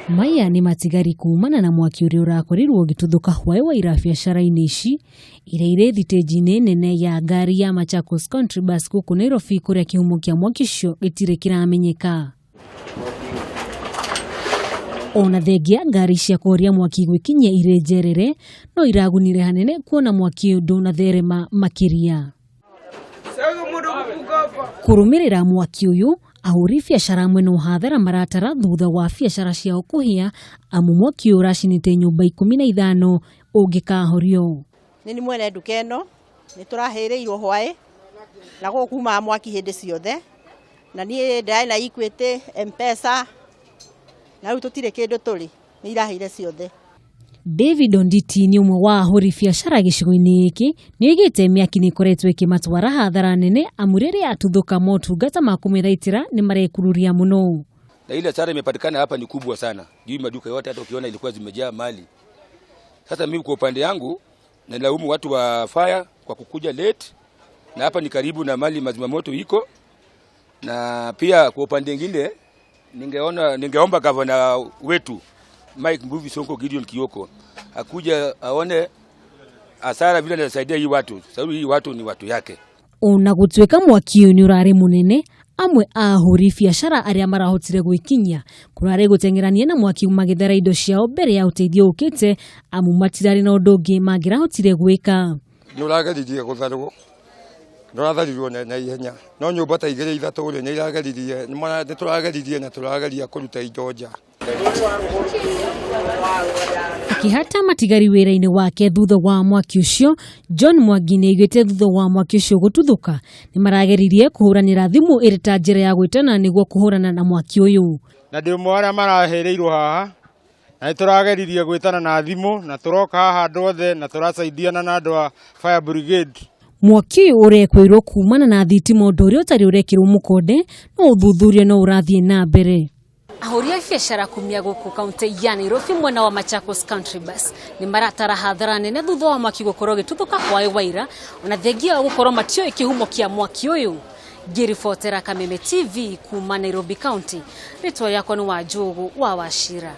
Maya nĩ matigari kumana na mwaki ũrĩa ũrakorirwo ũgĩtuthũka hwaĩ wa ira biacara-inĩ ici iria irĩ thitĩnji-inĩ nene ya ngari ya Machakos Country Bus gũkũ Nairobi kũrĩa kĩhumo kĩa mwaki ũcio gĩtirĩ kĩramenyeka. Ona thengia ngari cia kũhoria mwaki gwĩkinyia irĩ njerere no iragunire hanene kuona mwaki ũyũ ndũnatherema makĩria. Kũrũmĩrĩra mwaki ũyũ, ahũri biacara mwena wa hathara maratara thutha wa biacara ciao kũhĩa amu mwaki ũyũ ũracinĩte nyũmba 15 ũngĩkahorio. Nĩ ni mwene nduka ĩno, nĩ tũrahĩrĩirwo hwaĩ na gũkũ kumaga mwaki hĩndĩ ciothe, na niĩ ndĩrarĩ na Equity, M-Pesa, na rĩu tũtirĩ kĩndũ tũrĩ, nĩ irahĩire ciothe. David Onditi nĩ ũmwe wa ahũri biacara gĩcigo-inĩ gĩkĩ nĩ oigĩte mĩaki nĩ ĩkoretwo ĩkĩmatwara hathara nene amu rĩrĩa yatuthũka motungata ma kũmĩthaitĩra nĩ marekururia mũno. Na ile hasara imepatikana hapa ni kubwa sana. Juu maduka yote hata ukiona ilikuwa zimejaa mali. Sasa mimi kwa upande yangu nalaumu watu wa fire kwa kukuja late, na hapa ni karibu na mali mazima moto iko. Na pia kwa upande mwingine ningeomba gavana wetu Mike Mbuvi Sonko Gideon Kioko akuja aone hasara vile anasaidia hii watu, sababu hii watu ni watu yake. Ona gũtuĩka mwaki ũyũ nĩ ũrarĩ mũnene, amwe a ahũri biacara arĩa marahotire gwĩkinyia kũrarĩ gũteng'erania na mwaki magĩthara indo ciao mbere ya ũteithio ũkĩte amu matirarĩ na ũndũ ũngĩ mangĩrahotire gwĩka. Nĩ ũrageririe gũtharwo, nĩ ũratharirwo na ihenya, no nyũmba ta igĩrĩ ithatũ rĩ, nĩ irageririe, nĩ tũrageririe na tũrageria kũruta indo nja. Akĩhata matigari wĩra-inĩ wake thutha wa mwaki ũcio, John Mwangi nĩ augĩte thutha wa mwaki ũcio gũtuthũka nĩ marageririe kũhũranĩra thimũ ĩrĩ ta njĩra ya gwĩtana nĩguo kũhũrana na mwaki ũyũ. Na ndĩ ũmwe wa arĩa marahĩrĩirwo haha, na nĩ tũrageririe gwĩtana na thimũ na tũroka haha andũ othe na tũracaidiana na andũ a fire brigade. Mwaki ũyũ ũrekwĩrwo kumana na thitima ũndũ ũrĩa ũtarĩ ũrekĩrwo mũkonde no ũthuthuria no ũrathiĩ na mbere. Ahũri a biacara kumia gũkũ kaunti ya Nairobi mwena wa Machakos Country Bus nĩ maratara hathara nene thutha wa mwaki gũkorwo ũgĩtuthũka hwaĩ wa ira ona thengia wa gũkorwo matiũĩ kĩhumo kĩa mwaki ũyũ. Ngĩribotera Kameme TV kuma Nairobi County, rĩtwa rĩakwa nĩ Wanjũgũ wa Wachira.